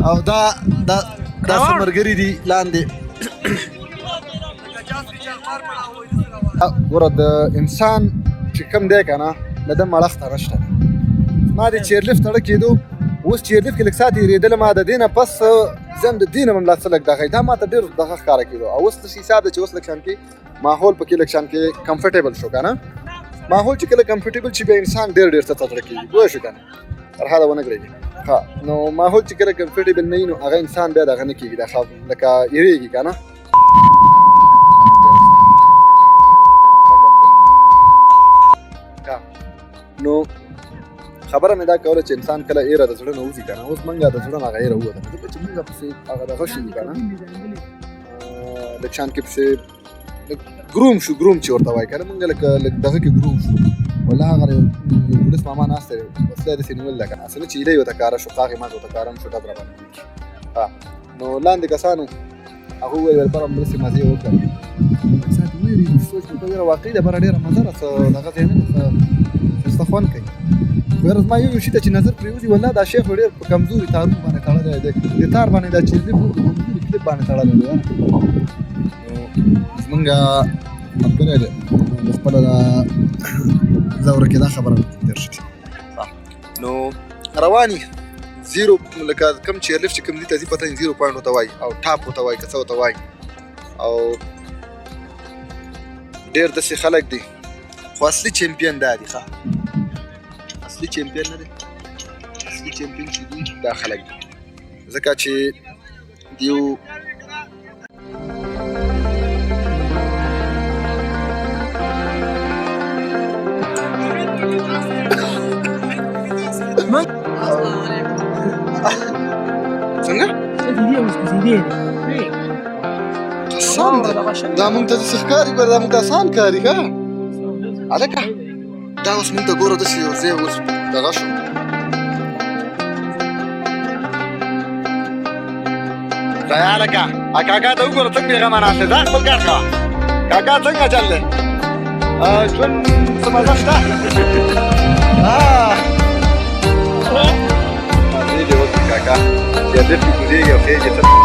او دا دا دا څه ملګري دي لاندې. ګوره د انسان چې کوم دی که نه، د ده مړښته نشته. ما د chairlift اړه کېدو، اوس chairlift کې لږ ساعت تېرېدلم، ما د دې نه پس زه هم د دې نه هم لا څه لږ دغه دا ما ته ډېر دغه ښکاره کېدو. او اوس داسې حساب دی چې اوس لږ شان کې ماحول پکې لږ شان کې comfortable شو که نه. ماحول چې کله comfortable شي، بیا انسان ډېر ډېر څه ته زړه کېږي، پوه شو که نه؟ تر حده ونه ګرېږي. ښه، نو ماحول چې کله comfortable نه وي، نو هغه انسان بیا دغه نه کېږي، دا لکه یېرېږي که نه. نو خبره مې دا کوله چې انسان کله ایره د زړه نه وځي که نه، اوس مونږ د زړه نه هغه ایره ووتله، ځکه چې مونږ پسې هغه دغه شو که نه، لږ شان کې پسې ګروم شو، ګروم چې ورته وایي که نه، مونږ لکه لږ دغه کې ګروم شو. والله هغه یو پولیس ماما ناست دی، وسله یې داسې نیولې ده که نه، هسې نه چې ایله یې ورته کاره شو، قاغې ماغې ورته کاره هم شو، ډز راباندې وکړي. ها، نو لاندې کسانو هغه وویل بره مرستې مزې وکړه. ساعت ویرېږي، سوچ مې وکړ یاره واقعي د بره ډېره مزه ده، څه دغه ځای نه دی، څه ښایسته خوند کوي. خو یاره زما یو یو شي ته چې نظر پرېوځي، والله دا شی خو ډېر په کمزوري تارونو باندې تړلی دی، د تار باندې دا chairlift په کمزوري کلپ باندې تړلی دی. نو زمونږ ملګری دی، نو خپله دا ځوره کې دا خبره تېر شي. نو رواني zero لکه کوم chairlift چې کوم دي ته ځي، پته نه zero point ورته وایي او top ورته وایي که څه ورته وایي، او ډېر داسې خلک دي. خو اصلي champion دا دي، ښه اصلي champion نه دی، اصلي champion چې دي دا خلک دي، ځکه چې دیو څنګه قسم ده دا مونږ ته داسې ښکاري، ګوره دا مونږ ته اسان ښکاري. ښه هلکه دا اوس مونږ ته ګوره داسې یو ځای اوس دغه شو. دا هلکه کاکا ته وګوره څنګه بېغمه ناست دی، ځه خپل کار کوه. کاکا څنګه چل دی؟ ژوند څه مزه شته؟ مزې دې وکړي کاکا، chairlift کې کوزېږي او خېږي.